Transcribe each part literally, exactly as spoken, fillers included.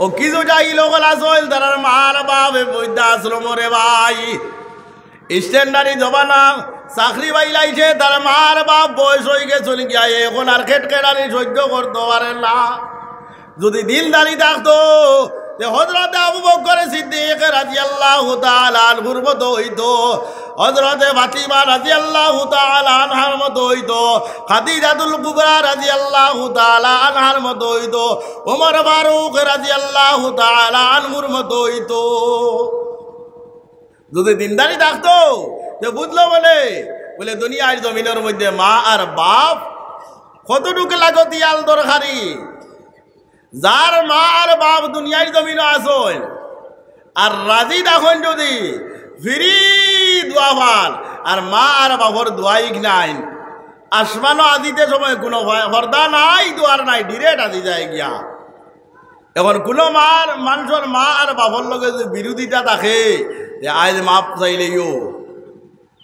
ও কিছু জাহিল অকল আছিল, তারার মার বাফ এ বৃদ্ধাশ্রমো রে ভাই। স্ট্যান্ডারি জমানা, চাকরি পাইলাইছে, তার মার বাফ বয়স অইগেছে গিয়া, অখন আর খেটখেটানি সহ্য করতো পারে না। যুদি দিনদারি থাকতো, তে হযরতে আবু বকর সিদ্দিক রাদিয়াল্লাহু তাআলা আনহুর মতো অইতো, হযরতে ফাতিমা রাদিয়াল্লাহু তাআলা আনহার মতো অইতো, খাদিজাতুল কুবরা রাদিয়াল্লাহু তাআলা আনহার মতো অইতো, ওমর ফারুক রাদিয়াল্লাহু তাআলা আনহুর মতো অইতো। যুদি দিনদারি থাকতো, তে বুঝলো বলে, বলে দুনিয়ার জমিনর মধ্যে মা আর বাফ কতটুকু লাগতিয়াল দরকারি। যার মা আর বাফ দুনিয়ার জমিনো আছইন, আর রাজি থাকইন যুদি ফিরি দোয়া পাইন, আর মা আর বাফর দোয়াই নাইন, আসমানো আজিতে সময় কুনু পা-, পর্দা নাই, দুয়ার নাই, direct আজি যায় গিয়া। অখন কুনু মার, মানষর মা আর বাফর লগে যুদি বিরোধিতা থাকে, যে আইজ মাফ চাইলেইও,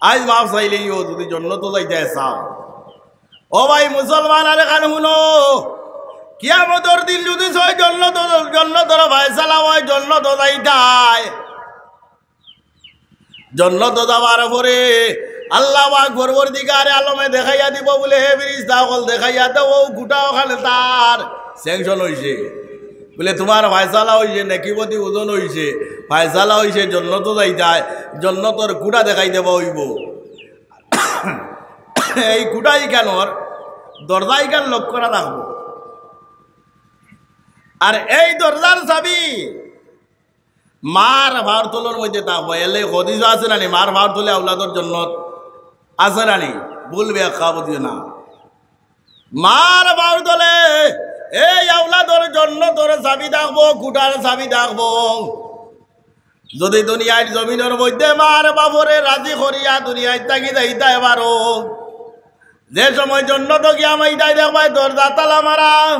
আইজ মাফ চাইলেইও, যুদি জন্নতো যাইতায় চাও। ও ভাই মুসলমান, আরেকখান হুনো, কিয়ামতর দিন যুদি ছয় জন্নত, জন্নতর ফয়সালা অয়, জন্নতো যাইতায়, জন্নতো যাওয়ার পরে আল্লাহ পাক পরওয়ারদিগারে আলমে দেখাইয়া দিবো বলে, "হে ফিরিস্তা অকল, দেখাইয়া দেও, অউ খুটা অখান তার, sanction অইছে।" বলে, "তুমার ফয়সালা অইছে, নেকিবদি ওজন অইছে, ফয়সালা অইছে, জন্নতো যাইতায়, জন্নতর খুটা দেখাই দেওয়া অইবো।" এই খুটা ইখানর দরজা ইখান lock করা থাকবো। আর এই দরজার চাবি মার পাওর তলর মধ্যে থাকবো। এলে হাদিসো আছে না নি, মার পাওর তলে আওলাদর জন্নত আছে না নি? ভুল ব্যাখ্যা বুঝিও না। মার পাওর তলে এই আওলাদর জন্নতর চাবি থাকবো, খুটার চাবি থাকবো। যুদি দুনিয়ার জমিনর মধ্যে মার বাফরে রাজি করিয়া দুনিয়ার থাকি যাইতায় পারো, যে সময় জন্নতো গিয়া হামাইতায় দেখবায় দরজা তালা মারা।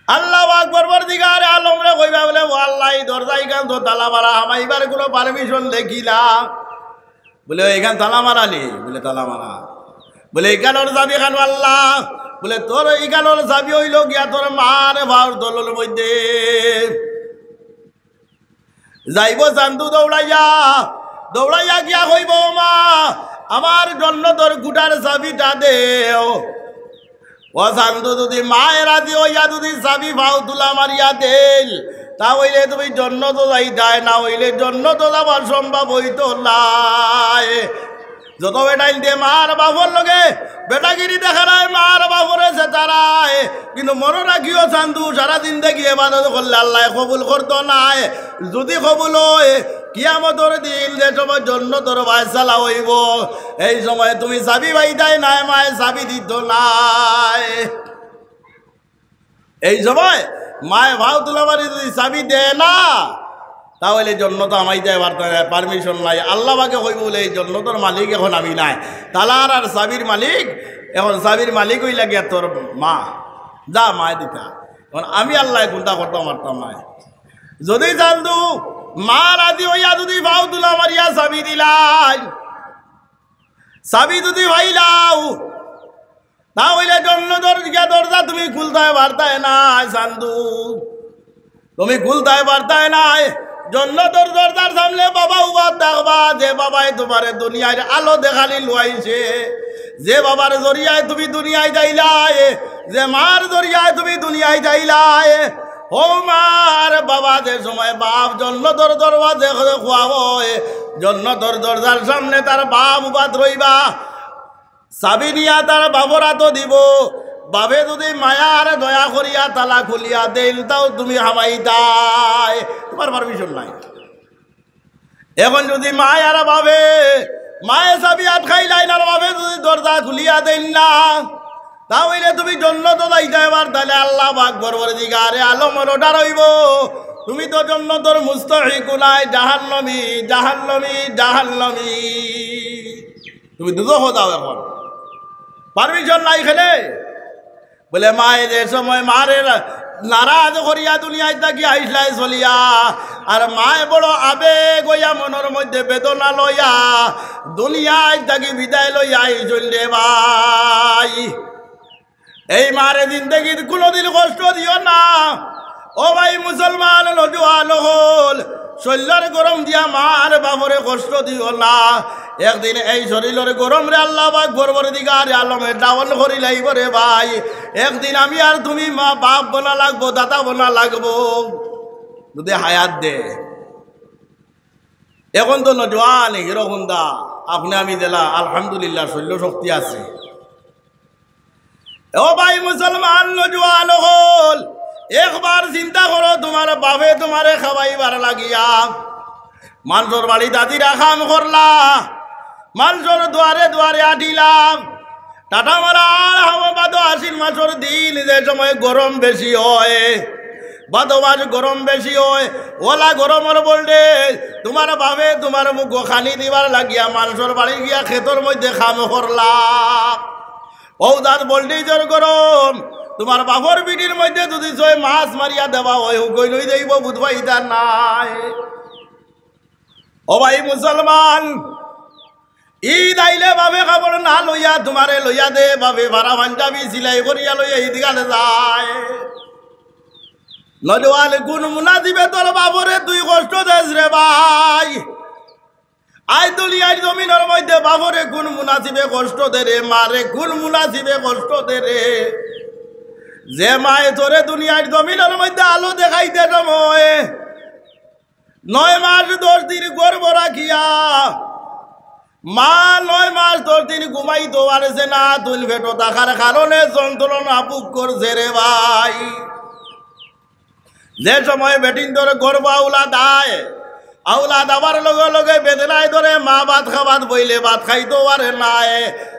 আল্লাহ পাক পরওয়ারদিগারে আলমরে কইবা বলে, "ও আল্লাহ, এই দরজা ইখান তো তালা মারা, হামাইবার কুনু permission দেখি না।" বলে, "ও, ইখান তালা মারা নি?" বলে, "তালা মারা।" বলে, "ইখানর চাবি খানো আল্লাহ?" বলে, "তোর ইখানর চাবি অইলো গিয়া তোর মার পাওর তলর মধ্যে।" যাইবো চান্দু দৌড়াইয়া, দৌড়াইয়া গিয়া কইবো, "ও মা, আমার জন্নতর খুটার চাবিটা দেও।" ও চান্দু, যুদি মায় রাজি অইয়া যুদি চাবি পাও তুলা মারিয়া দেইল, তা অইলে তুমি জন্নতো যাইতায়, না অইলে জন্নতো যাওয়ার সম্ভব অইতো নায়। যত বেটাইন্তে মার বাফর লগে বেটাগিরি দেখারায়, মার বাফরে চেতারায়, কিন্তু মনো রাখিও চান্দু, সারা জিন্দেগি ইবাদত করলে আল্লায় কবুল করতো নায়। যুদি কবুল অয়, কিয়ামতর দিন যে সময় জন্নতর ফয়সালা অইবো, এই সময় তুমি চাবি পাইতায় নায়, মায় চাবি দিতো নায়। এই সময় মায় পাও তুলা মারি যুদি চাবি দেয় না, তা অইলে জন্নতো হামাইতায় পারতায় নায়, permission নাই। আল্লাহ পাকে কইবো বলে, "এই জন্নতর মালিক অখন আমি নায়, তালার আর চাবির মালিক, অখন চাবির মালিক অইলা গিয়া তোর মা, যা মায় দিতা, অখন আমি আল্লায় কুন্তা করতাম পারতাম নায়।" যুদি চান্দু মা রাজি অইয়া যুদি পাও তুলা মারিয়া চাবি দিলায়, চাবি যুদি পাইলাও, তা অইলে জন্নতর গিয়া দরজা তুমি খুলতায় পারতায় নায় চান্দু, তুমি খুলতায় পারতায় নায়। জন্নতর দরজার সামনে বাবা উবা থাকবা, যে বাবায় তুমারে দুনিয়ার আলো দেখানি লুয়াইছে, যে বাবার জরিয়ায় তুমি দুনিয়াত আইলায়, যে মার জরিয়ায় তুমি দুনিয়াত আইলায়। ও মার বাবা, যে সময় বাফ জন্নতর দরওয়াজে খুয়াবো, জন্নতর দরজার সামনে তার বাফ উবাত রইবা। চাবি নিয়া তার বাফর আতো দিবো। বাফে যুদি মায়া আর দয়া করিয়া তালা খুলিয়া দেইন, তাও তুমি হামাইতায়, তুমার permission নাই। অখন যুদি মায় আর বাফে, মায়ে চাবি আটকাইলাইন আর বাফে যুদি দরজা খুলিয়া দেইন না, তা অইলে তুমি জন্নতো যাইতায় পারতায় নায়। আল্লাহ পাক পরওয়ারদিগারে আলমর order অইবো, "তুমি তো জন্নতর মুস্তাহিক নায়, জাহান্নামী, জাহান্নামী, জাহান্নামী।" তুমি দুজখো যাও অখন। Permission নাই কেনে? বলে, মায়ে যে সময় মারে নারাজ করিয়া দুনিয়াত থাকি আইছলায় চলিয়া, আর মায়ে বড় আবেগ অইয়া মনর মধ্যে বেদনা লইয়া দুনিয়াত থাকি বিদায় লইয়া আইছইন রে ভাই। এই মারে জিন্দেগিত কুনুদিন কষ্ট দিও না। ও ভাই মুসলমান নওজোয়ান অকল, শরীলর গরম দিয়া মার বাফরে কষ্ট দিও না। একদিন এই শরীলর গরমরে আল্লাহ পাক পরওয়ারদিগারে আলমে ডাউন করি লাইবো রে ভাই। একদিন আমি আর তুমি মা বাফ বনা লাগবো, দাদা বনা লাগবো, যদি হায়াত দে। এখন তো নওজোয়ান হিরো হুন্দা, আপনে আমি যেলা আলহামদুলিল্লাহ শরীলো শক্তি আছে। ও ভাই মুসলমান নওজোয়ান অকল, একবার চিন্তা করো, তুমার বাফে তুমারে খাওয়াইবার লাগিয়া মানষর বাড়িত আজিরা কাম করলা, মানষর দুয়ারে দুয়ারে আটিলা, টাটা মারা আর হাওয়া ভাদো আশ্বিন মাসর দিন যে সময় গরম বেশি অয়, ভাদো মাস গরম বেশি অয়, অলা গরমর বলদে তুমার বাফে তুমার মুখো খানি দিবার লাগিয়া মানষর বাড়ি গিয়া খেতর মধ্যে কাম করলা। অউ জাত বলদে ইজর গরম, তুমার বাফর পিঠির মধ্যে যদি ছয় মাছ মারিয়া দেওয়া অয়, হুকইন অই যাইবো, বুঝবাইতা নায়। ও ভাই মুসলমান, ইদ আইলে বাফে কাপড় না লইয়া তুমারে লইয়া দে, বাফে ফারা পাঞ্জাবি সিলাই করিয়া লইয়া ইদগাহে যায়। নওজোয়ান, কুন মুনাসিবে তোর বাফরে তুই কষ্ট দেস রে ভাই? আইজ দুনিয়ার জমিনর মধ্যে বাফরে কুন মুনাসিবে কষ্ট দে রে, মারে কুন মুনাসিবে কষ্ট দে রে? যে মায়ে তোরে দুনিয়ার জমিনর মধ্যে আলো দেখাইতে সময় নয় মাস দশ দিন গর্ভ রাখিয়া, মা নয় মাস দশ দিন ঘুমাইতো পারছে না, তুইন পেটো থাকার কারণে যন্ত্রণা ভোগ করছে রে ভাই। যে সময় বেটিন্তর গর্ভ আওলাদ আয়, আওলাদ আবার লগে লগে বেদনায় ধরে, মা ভাত খাবাত বইলে ভাত খাইতো পারে নায়,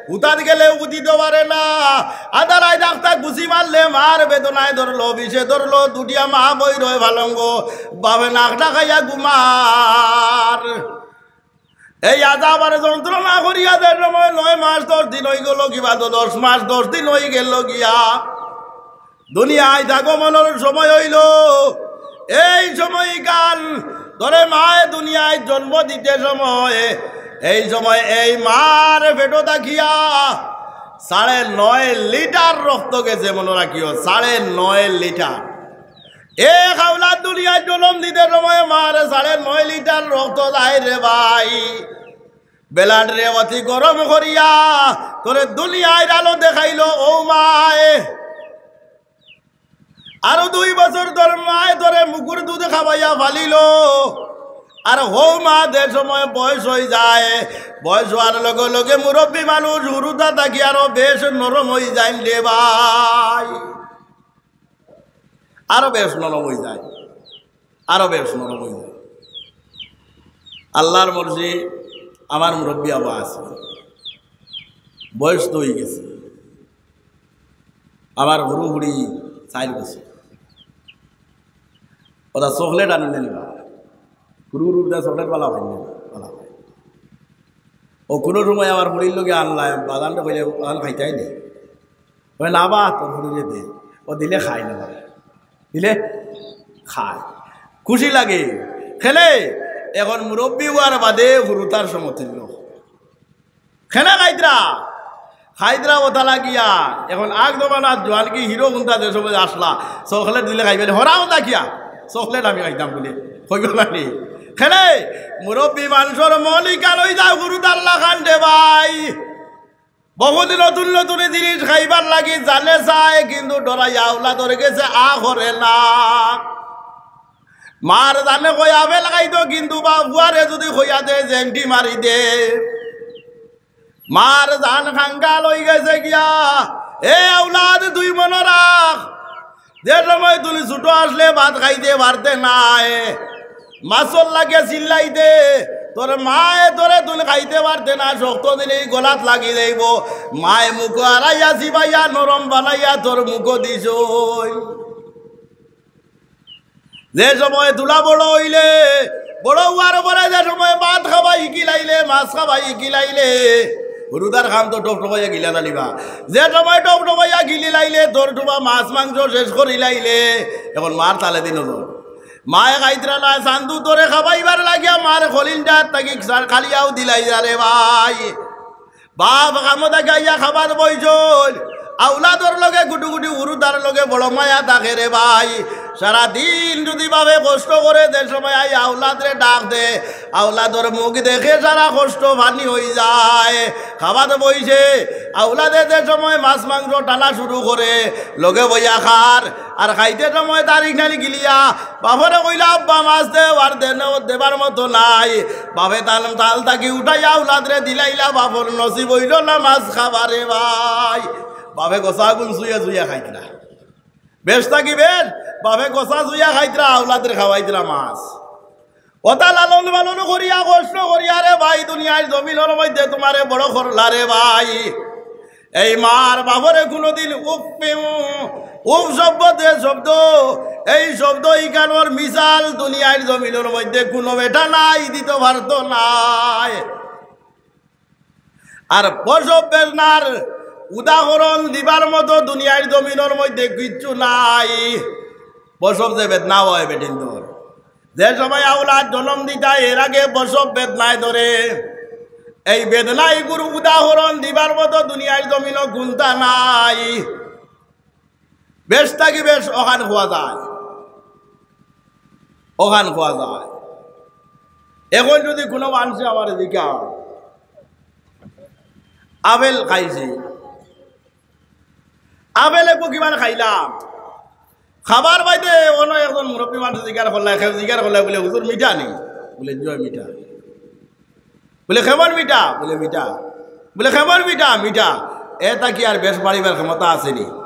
হুতাত গেলে হুতিতো পারে না। আধা রাইত আখতা গুছি মারলে মার বেদনায় ধরলো, বিষে ধরলো, দুটিয়া মা বই রয় পালঙ্গো, বাফে নাক ডাকাইয়া ঘুমার। এই আজাব আর যন্ত্রণা করিয়া যে সময় নয় মাস দশ দিন অই গেল গি, বাদো দশ মাস দশ দিন অই গেল গিয়া, দুনিয়াত আগমনর সময় অইলো। এই সময়কাল ধরে মায়ে দুনিয়াত জন্ম দিতে সময়, এই সময় এই মার পেটো থাকিয়া সাড়ে নয় লিটার রক্ত গেছে, মনো রাখিও, সাড়ে নয় লিটার। এক আওলাদ দুনিয়াত জন্ম দিতে সময় মার সাড়ে নয় লিটার রক্ত যায় রে ভাই। ব্লাডরে অতি গরম করিয়া তোরে দুনিয়ার আলো দেখাইলো অউ মায়ে। আরো দুই বছর তোর মায়ে তোরে মুখর দুধ খাওয়াইয়া ফালিলো। আর হউ মা যে সময় বয়স অই যায়, বয়স অওয়ার লগে লগে মুরব্বি মানুষ হুরুতা থাকি আরো বেশ নরম অই যায় রে ভাই। আরো বেশ নরম অই যায়, আরো বেশ নরম অই যায়। আল্লার মর্জি, আমার মুরব্বি আবা আছে, বয়স তো অই গেছে, আমার হুরু হুড়ি চাইর বছর, ওরা চকলেট আনিলে নিবা, হুরু হুরু চকলেট বালা অয় না, বালা অয়। ও কুনু সময় আমার হুড়ির লগে আনলায়, বাজানরে কইলে, "বাজান খাইতায় নি?" কয়, "না বা, তোর হুরুরে দে।" ও দিলে খায় না, দিলে খায়, খুশি লাগে, খেলে। এখন মুরব্বি অওয়ার বাদে হুরুতার সমতুল্য। খেলে খাইতরা, খাইতরা ওটা লাগিয়া। এখন আগ জমানাত জোয়ান কি হিরো হুনতা যে সময় আসলা, চকলেট দিলে খাইবে, হরা ওটা কিয়া? চকলেট আমি খাইতাম বলে কইবে পারি। খেলে মুরব্বি মানষর মলিকা লই যায় হুরুতার লাখান রে ভাই। বহুত নতুন নতুন জিনিস খাইবার লাগি জানে চায়, কিন্তু ডরাইয়া আওলাদর গেছে আ করে না। মার জানে কই আপেল খাইতো, কিন্তু বা ফুয়ারে যদি কইয়া দে, জেংটি মারি দে। মার জান খাঙ্গাল অই গেছে গিয়া। এ আওলাদ, তুই মনো রাখ, যে সময় তুই ছোট আসলে ভাত খাইতে পারতে নায়, মাছর লাগে চিল্লাইতে, তোর মায়ে তোরে তুই খাইতে পারতে না, শক্ত দিলে এই গলাত লাগি যাইব। মায়ে মুখো আড়াইয়া চিবাইয়া নরম বানাইয়া তোর মুখো দিছই। যে সময় তুলা বড় অইলে, বড় অওয়ার পরে যে সময় ভাত খাবাই হিকিলাইলে, মাছ খাবাই হিকিলাইলে, হুরুতার কাম তো টপটপাইয়া গিলা নালিবা। যে সময় টপটপাইয়া গিলি লাইলে, তোর টুবা মাছ মাংস শেষ করি লাইলে, এখন মার তালে দিন হলো। মায়ে খাইতরা না, চান্দু তোরে খাবাইবার লাগিয়া মার খলিল ডাত থাকি খালিয়াও দিলাই যা রে ভাই। বাপ কামো থাকি আইয়া খাবার বইছইন, আওলাদর লগে গুটুগুটি হুরুতার লগে বড় মায়া থাকে রে ভাই। সারা দিন যুদি বাফে কষ্ট করে, যে সময় আই আওলাদরে ডাক দে, আওলাদর মুখ দেখে সারা কষ্ট পানি অইযায়। খাবাত বইছে, আওলাদে যে সময় মাছ মাংস টানা শুরু করে, লগে বইয়া খার, আর খাইতে সময় তারিখ নালি গিলিয়া বাফরে কইলা, "আব্বা, মাছ দেও।" আর দেন-, দেবার মতো নাই। বাফে তাল, তাল থাকি উঠাইয়া আওলাদরে দিলাইলা, বাফর নসিব অইলো না মাছ খাবারে ভাই। বাফে গছাগুন চুইয়া চুইয়া খাইতরা। বেশ থাকি বেশ, বাফে গছা চুইয়া খাইতরা, আওলাদরে খাওয়াইতরা মাছ। অতা লালন পালন করিয়া, কষ্ট করিয়া রে ভাই, দুনিয়ার জমিনর মধ্যে তুমারে বড় করলা রে ভাই। এই মার বাফরে কুনুদিন উফ, উফ শব্দ যে শব্দ, এই শব্দ ইখানর মিসাল দুনিয়ার জমিনর মধ্যে কুনু বেটা নাই, দিতো পারতো নায়। আর প্রসব বেদনার উদাহরণ দিবার মতো দুনিয়ার জমিনর মধ্যে কিচ্ছু নাই। প্রসব যে বেদনা অয় বেটিন্তর, যে সময় আওলাদ জনম দিতা, এর আগে প্রসব বেদনায় ধরে। এই বেদনা ইগুর উদাহরণ দিবার মতো দুনিয়ার জমিনো কুন্তা নাই। বেশ থাকি বেশ অখান কওয়া যায়, অখান কওয়া যায়। এখন যুদি কুনু মানষে আমারে জিকায়, আপেল খাইছি, আপেল এগু কিমান খাইলাম, খাবার বাদে অনো একজন মুরব্বি মানষে জিকার করলা, কেউ জিকার করলা বুলে, "হুজুর, মিঠা নি?" বুলে, "জি অয়, মিঠা।" বুলে, "কেমন মিঠা?" বুলে, "মিঠা।" বুলে, "কেমন মিঠা?" "মিঠা।" এ থাকি আর বেশ বাড়িবার ক্ষমতা আছে নি?